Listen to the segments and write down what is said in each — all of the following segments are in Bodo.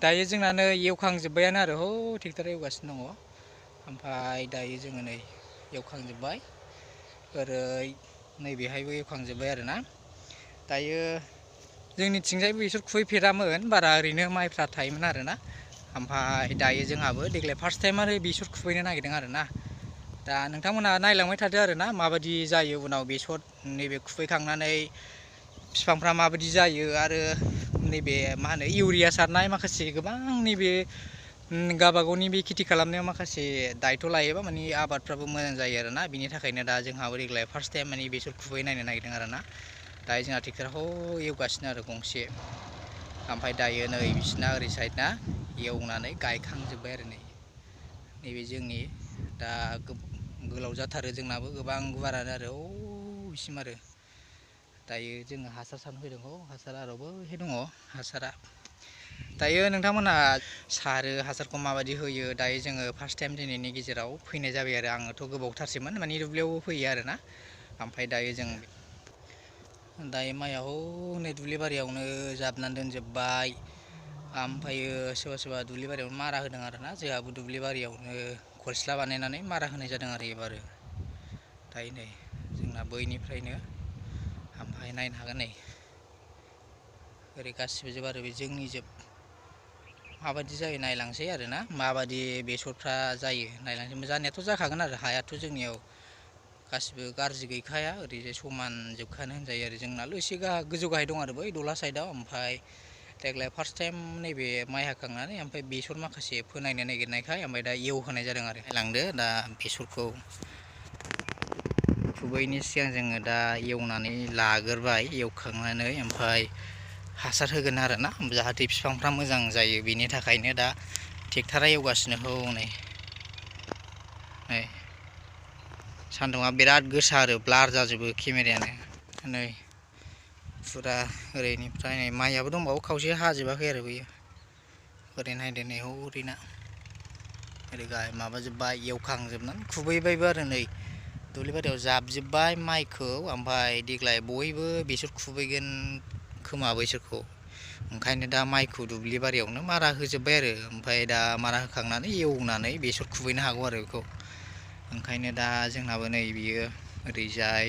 दायो जोंना नै एवखांजोब्बायानो आरो हो ट्रेक्टर एवगासिनो दङ। ओमफ्राय दायो जोङो नै एवखांजोब्बाय ओरै नैबेहायबो एवखांजोब्बाय आरोना। दायो जोंनिथिंजाय बेसर खुबैफेरामोन बारा ओरैनो माइफ्रा थायोमोन आरोना। ओमफ्राय दायो जोंहाबो देग्लाय फार्स्ट टाइम आरो बेसर खुबैनो नागिरदों आरोना। दा नोंथांमोनहा नायलांबाय थादो आरोना माबायदि जायो उनाव बेसर नैबे खुबैखांनानै बिफांफ्रा माबायदि जायो आरो नैबे मा होनो इउरिया सारनाय माखासे गोबां नैबे गावबागावनि बे खेथि खालामनायाव माखासे दायथ' लायोबा माने आबादफ्राबो मोजां जायो आरोना। बिनि थाखायनो दा जोंहाबो देग्लाय फार्स्ट टाइम माने बेसर खुबै नायनो नागिरदों आरोना। दायो जोंहा ट्रेक्टरखौ एवगासिनो आरो गंसे। ओमफ्राय दायो नै बिसिना ओरै साइडना एवनानै गायखांजोब्बाय आरो नैबे जोंनि दा गोलाव जाथारो जोंनाबो गोबां गुवारानो आरो बिसिम आरो। दायो जोङो हासार सारनो फैदों हासार आरो बैहाय दङ हासारा। दायो नोंथांमोनहा सारो हासारखौ माबायदि होयो दायो जोङो फार्स्ट टाइम दिनैनि गेजेराव फैनाय जाबाय आरो आङोथ' गोबावथारसैमोन माने दुब्लियावबो फैयो आरोना। ओमफ्राय दायो जों दायो माइआ हनै दुब्लि बारियावनो जाबनानै दोनजोब्बाय। ओमफ्रायो सोरबा सोरबा दुब्लि बारियावनो मारा होदों आरोना। जोंहाबो दुब्लि बारियावनो खलस्ला बानायनानै मारा होनाय जादों आरो एबारो। दायो नै जोंना बैनिफ्रायनो ओमफ्राय नायनो हागोन नै ओरै गासिबो जोब आरो बे जोंनि जोब माबायदि जायो नायलांसै आरोना माबायदि बेसरफ्रा जायो नायलांसै। जानायाथ' जाखागोन आरो हायाथ' जोंनियाव गासिबो गाज्रि गैखाया ओरैजाय समान जोबखानो होनजायो आरो। जोंनाल' एसे गोजौ गाहाय दं आरो बै दला साइडआव। ओमफ्राय देग्लाय फार्स्ट टाइम नैबे माइ हाखांनानै ओमफ्राय बेसर माखासे फोनायनो नागिरनायखाय ओमफ्राय दा एवहोनाय जादों आरो। नायलांदो दा बेसरखौ खुबैनि सिगां जोङो दा एवनानै लाग्रोबाय एवखांनानै ओमफ्राय हासार होगोन आरोना जाहाथे बिफांफ्रा मोजां जायो बेनि थाखायनो दा ट्रेक्टरा एवगासिनो हनै सान्दुंआ बिराद गोसा आरो ब्लार जाजोबो केमेरायानो नै फुरा ओरैनिफ्राय नै माइयाबो दंबावो खावसे हाजोबाखै आरो बैयो ओरै नायदो नै हरैना ओरै माबाजोब्बाय एवखांजोबनानै खुबैबायबो आरो नै दुब्लि बारियाव जाबजोब्बाय माइखौ। ओमफ्राय देग्लाय बयबो बेसर खुबैगोन खोमा बैसोरखौ ओंखायनो दा माइखौ दुब्लि बारियावनो मारा होजोब्बाय आरो। ओमफ्राय दा मारा होखांनानै एवनानै बेसर खुबैनो हागौ आरो बेखौ। ओंखायनो दा जोंनाबो नै बियो ओरैजाय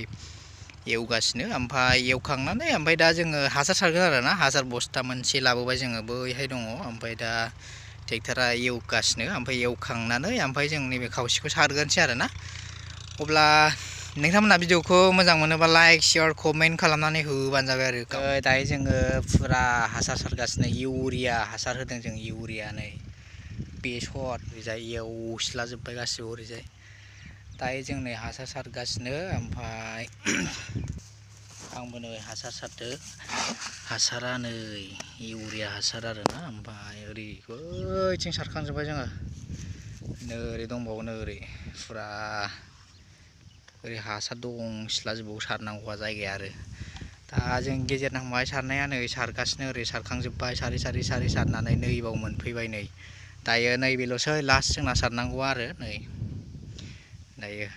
एवगासिनो ओमफ्राय एवखांनानै ओमफ्राय दा जोङो हासार सारगोन आरोना। हासार बस्था मोनसे लाबोबाय जोङो बैहाय दङ। ओमफ्राय दा ट्रेक्टरा एवगासिनो ओमफ्राय एवखांनानै ओमफ्राय जों नैबे खावसेखौ सारग्रोनोसै आरोना। अब्ला नोंथांमोनहा भिडिअखौ मोजां मोनोबा लाइक शेयार कमेन्ट खालामनानै होबानो जाबाय आरो। दायो जोङो फुरा हासार सारगासिनो इउरिया हासार होदों जों इउरिया नै बेसर ओरैजाय एवस्लाजोब्बाय गासिबो ओरैजाय। दायो जों नै हासार सारगासिनो ओमफ्राय आंबो नै हासार सारदो हासारा नै इउरिया हासार आरोना। ओमफ्राय ओरै बैथिं सारखांजोब्बाय जोङो नै ओरै दंबावो नै ओरै फुरा ओरै हासार दंस्लाजोबाव सारनांगौआ जायगाया आरो। दा जों गेजेर नांबाय सारनाया नै सारगासिनो ओरै सारखांजोब्बाय सारै सारै सारै सारनानै नैबाव मोनफैबाय नै दायो नैबेल'सै लास्ट जोंना सारनांगौआ आरो नै दायो